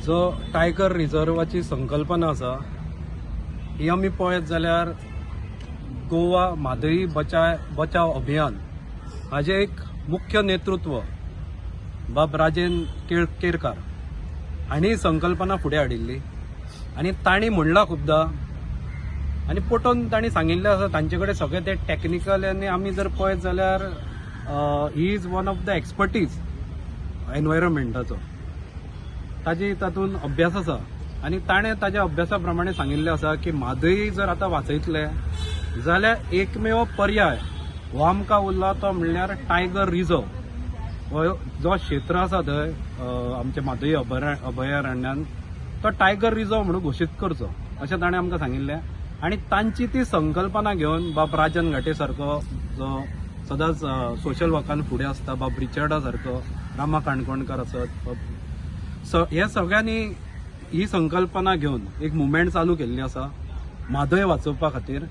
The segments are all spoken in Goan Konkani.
जो टायगर रिजर्वाची संकल्पना आसा ही आमी पळयत जाल्यार गोवा म्हादई बचाव अभियान हाजें एक मुख्य नेतृत्व बाब राजेन केरकार हांणी ही संकल्पना फुडें हाडिल्ली आनी तांणी म्हणलां खुबदां आनी पटोवन तांणी सांगिल्लें आसा तांचे कडेन सगळें तें टॅक्निकल आनी आमी जर पळयत जाल्यार he is one of the expertise एनवायरमेंटाचो ताजी तातूंत अभ्यास आसा आनी ताणें ताज्या अभ्यासा प्रमाणे सांगिल्लें आसा की म्हादई जर आतां वाचयतले जाल्यार एकमेव पर्याय हो आमकां उरला तो म्हणल्यार टायगर रिजर्व. हो जो क्षेत्र आसा थंय आमच्या म्हादई अभयारण्यान तो टायगर रिजर्व म्हणून घोशीत करचो अशें ताणें आमकां सांगिल्लें आनी तांची ती संकल्पना घेवन बाब राजन घाटे सारको जो सदांच सोशल वर्कान फुडें आसता, बाब रिचर्डा सारको, रामा काणकोणकर आसत, हे सगळ्यांनी ही संकल्पना घेवन एक मुवमेंट चालू केल्ली आसा म्हादय वाचोवपा खातीर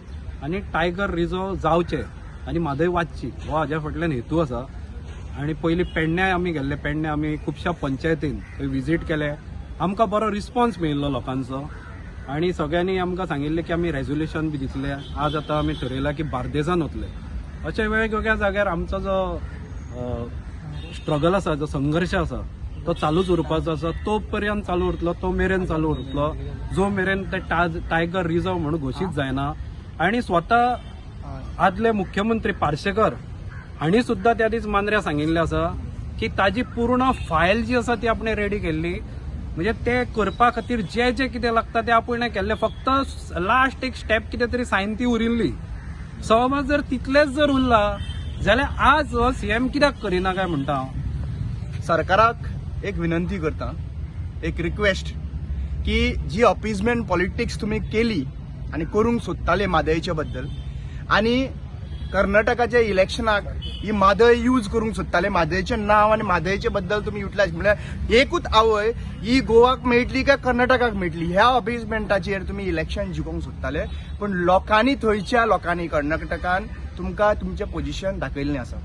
आनी टायगर रिजर्व जावचे आनी म्हादय वाचची हो हाज्या फाटल्यान हेतू आसा. आनी पयलीं पेडण्यां आमी गेल्ले, पेडण्यां आमी खुबश्या पंचायतीन थंय विजीट केले, आमकां बरो रिस्पॉन्स मेळिल्लो लोकांचो आनी सगळ्यांनी आमकां सांगिल्लें की आमी रेजोल्युशन बी दितले. आज आतां आमी ठरयलां की बार्देजान वतले. अशे वेगवेगळ्या जाग्यार आमचो जो स्ट्रगल आसा, जो संघर्श आसा तो चालूच उरपाचो आसा. तो पर्यंत चालू उरतलो, तो मेरेन चालू उरतलो जो मेरेन ते टायगर रिजर्व म्हणून घोशीत जायना. आनी स्वता आदले मुख्यमंत्री पार्सेकर हांणी सुद्दां त्या दीस मांद्र्या सांगिल्लें आसा की ताजी पूर्ण फायल जी आसा ती आपणे रेडी केल्ली, म्हणजे ते करपा खातीर जे जे कितें लागता ते आपणे केल्लें, फक्त लास्ट एक स्टेप कितें तरी सायन ती उरिल्ली. समज जर तितलेंच जर उरला जाल्यार आज हो सीएम कित्याक करिना काय म्हणटा हांव. सरकाराक एक विनंती करता, एक रिक्वेस्ट की जी अपिजमेंट पॉलिटिक्स तुमी केली आनी करूंक सोदताले म्हादयच्या बद्दल आनी कर्नाटकाच्या इलेक्शनाक ही म्हादय यूज करूंक सोदताले, म्हादयचें नांव आनी म्हादयचे बद्दल तुमी युटिलायज म्हणल्यार एकूच आवय ही गोवाक मेळटली काय कर्नाटकाक मेळटली ह्या अपिजमेंटाचेर तुमी इलेक्शन जिखोवंक सोदताले. पूण लोकांनी, थंयच्या लोकांनी कर्नाटकान तुमकां तुमचें पोजिशन दाखयल्लें आसा.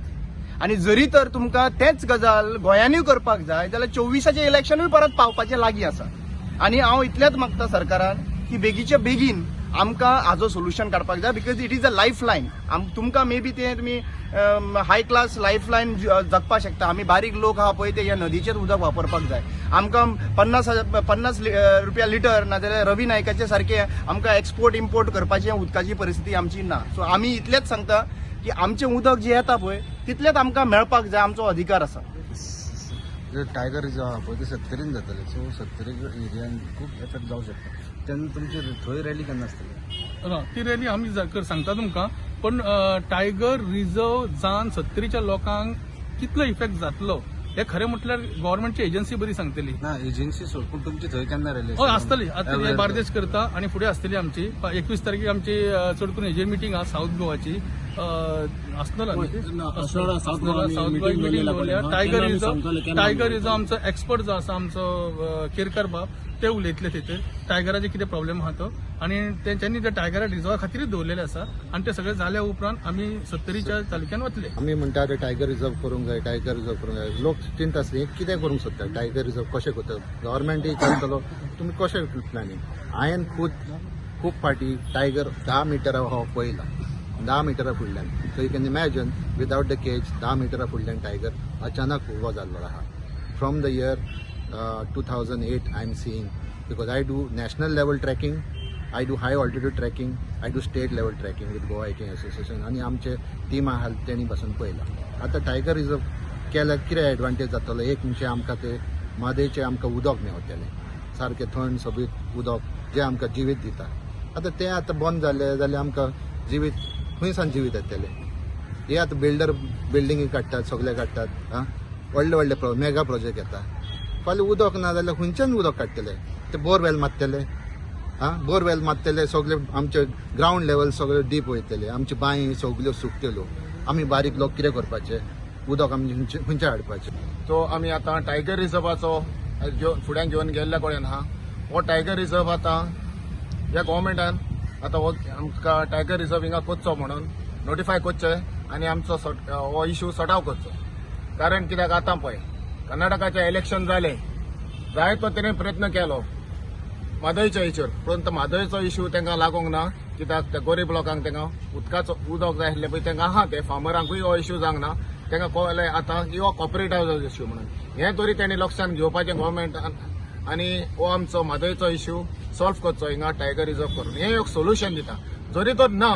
आनी जरी तर तुमकां तेच गजाल गोंयांनीय करपाक जाय जाल्यार 24आचें इलेक्शनूय परत पावपाचें लागीं आसा. आनी हांव इतलेंच मागता सरकारान की बेगीच्या बेगीन आमकां हाजो सोल्युशन काडपाक जाय, because it is a life line. तुमकां मे बी तें तुमी हाय क्लास लायफ लायन जगपाक शकता, आमी बारीक लोक आहा पळय ते ह्या नदीचेर उदक वापरपाक जाय. आमकां 50 रुपया लिटर नाजाल्यार रवी नायकाचे सारके आमकां एक्सपोर्ट इम्पोर्ट करपाची उदकाची परिस्थिती आमची ना. सो आमी इतलेंच सांगता की आमचें उदक जें येता पळय तितलेंच आमकां मेळपाक जाय, आमचो अधिकार आसा. टायगर रिजर्व आहा पळय ते सत्तरीन जातले, सो सत्तरी एरियान खूब एफेक्ट जावं शकता. तेन्ना तुमची थंय रॅली केन्ना आसतली? ना, ती रॅली आमी सांगता तुमकां, पण टायगर रिजर्व जावन सत्तरीच्या लोकांक कितलो इफेक्ट जातलो हे खरें म्हटल्यार गव्हर्मेंटची एजन्सी बरी सांगतली. ना, एजन्सी सोड, पूण तुमची थंय केन्ना रॅली? हय, आसतली आसतली, बार्देश करता आनी फुडें आसतली आमची 21 तारखेक आमची चड करून हेजेर मिटींग आहा सावथ गोवाची. आसतलो सावथ गोवा मिटींग दवरल्या. टायगर रिजर्व, टायगर रिजर्व आमचो एक्सपर्ट जो आसा आमचो केरकर बाब ते उलयतले थंय टायगराचे कितें प्रॉब्लेम आहा तो, आनी तेंच्यांनी ते टायगरा रिजर्वा खातीरच दवरलेले आसा. आनी ते सगळे जाल्या उपरांत आमी सत्तरीच्या तालुक्यान वतले. आमी म्हणटा ते टायगर रिजर्व करूंक जाय, टायगर रिजर्व करूंक जाय. लोक चिंता आसली कितें करूंक सोदता, टायगर रिजर्व कशें करता, गव्हर्मेंटूय करतलो, तुमी कशें प्लॅनिंग? हांवें खूद खूब फावटी टायगर 10 मिटरा हो पळयला, 10 मिटरा फुडल्यान. So you can imagine without the cage 10 मिटरा फुडल्यान टायगर अचानक उबो जाल्लो आहा. From the year 2008 I am seeing, because I do national level trekking, I do high altitude trekking, I do state level trekking with Goa hiking association, आनी आमचे टीम आहा तेणी पासून पळयलां. आतां टायगर रिजर्व केल्यार कितें एडवांटेज जातलो? एक म्हणजे आमकां ते म्हादयचें आमकां उदक मेवतलें, सारकें थंड सोबीत उदक जें आमकां जिवीत दिता. आतां तें आतां बंद जालें जाल्यार आमकां जिवीत खंय सान जिवीत येतलें? हे आतां बिल्डर बिल्डिंगी काडटात, सगळे काडटात, आं व्हडले व्हडले मेगा प्रोजेक्ट येता. फाल्यां उदक ना जाल्यार खंयच्यान उदक काडटले? ते बोरवेल मारतले, आं बोरवेल मारतले, सगळे आमचे ग्रावंड लेवल सगळे डीप वयतले, आमची बांय सगल्यो सुकतल्यो. आमी बारीक लोक कितें करपाचें? उदक आमी खंयचे हाडपाचें? सो आमी आतां टायगर रिजर्वाचो फुड्यान घेवन गेल्ल्या कडेन आहा. हो टायगर रिजर्व आतां ह्या गव्हर्मेंटान आतां हो आमकां टायगर रिजर्व हिंगा करचो म्हणून नोटिफाय करचें आनी आमचो हो इशू सॉर्ट आवट करचो. कारण कित्याक आतां पळय कर्नाटकाचें इलेक्शन जालें, जाय तो तेणें प्रयत्न केलो म्हादयच्या हेचेर, पूण तो म्हादयचो इश्यू तांकां लागूंक ना, कित्याक त्या गरीब लोकांक तांकां उदकाचो उदक जाय आसलें पळय तांकां आहा, ते फार्मरांकूय हो इश्यू जावंक ना. तांकां कळ्ळें आतां की हो कॉपरेटिव्ह इश्यू म्हणून. हें तरी तेणी लक्षांत घेवपाचें गोवोरमेंटान आनी हो आमचो म्हादयचो इश्यू सॉल्व करचो हिंगा टायगर रिजर्व करून. हें एक सोल्युशन दिता. जरी तर ना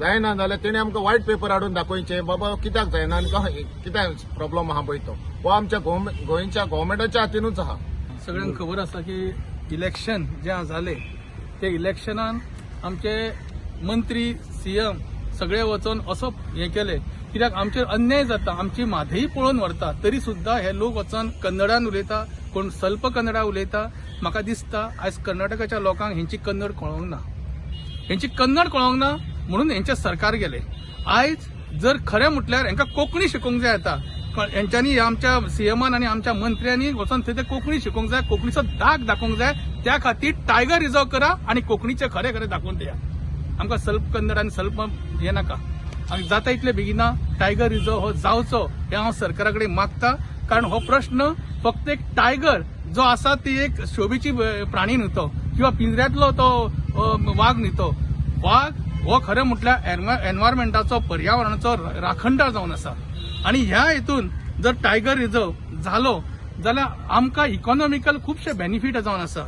जायना जाल्यार तेणी आमकां व्हायट पेपर हाडून दाखोवचें, बाबा कित्याक जायना आनी कित्याक प्रॉब्लम आहा पळय तो. हो आमच्या गोंयच्या गोवोरमेंटाच्या हातीनूच आहा. सगळ्यांक खबर आसा की इलेक्शन जें जालें ते इलेक्शनान आमचे मंत्री, सीएम सगळे वचोन असो हें केलें, कित्याक आमचेर अन्याय जाता, आमची म्हादई पळोवन व्हरता, तरी सुद्दां हे लोक वचोन कन्नडान उलयता, कोण सल्प कन्नडा उलयता. म्हाका दिसता आयज कर्नाटकाच्या लोकांक हेंची कन्नड कळोंक ना, हेंची कन्नड कळोंक ना म्हणून हेंचें सरकार गेलें. आयज जर खरें म्हटल्यार हेंकां कोंकणी शिकोवंक जाय आतां. हेंच्यांनी आमच्या सीएमान आनी आमच्या मंत्र्यांनी वचोन थंय ते कोंकणी शिकोवंक जाय, कोंकणीचो दाग दाखोवंक जाय. त्या खातीर टायगर रिजर्व करा आनी कोंकणीचें खरें खरें दाखोवन दिया. आमकां सल्प कन्नड आनी सल्प हें नाका. आनी जाता इतले बेगिना टायगर रिजर्व हो जावचो हें हांव सरकारा कडेन मागता. कारण हो प्रश्न फक्त एक टायगर जो आसा ती एक शोभेची प्राणी न्हय तो, किंवा पिंजऱ्यांतलो तो वाग न्हय तो. वाग हो खरें म्हटल्यार एनवायरमेंटाचो, पर्यावरणाचो राखणदार जावन आसा. आनी ह्या हितून जर टायगर रिजर्व जालो जाल्यार आमकां इकॉनॉमिकल खुबशे बेनिफीट जावन आसा.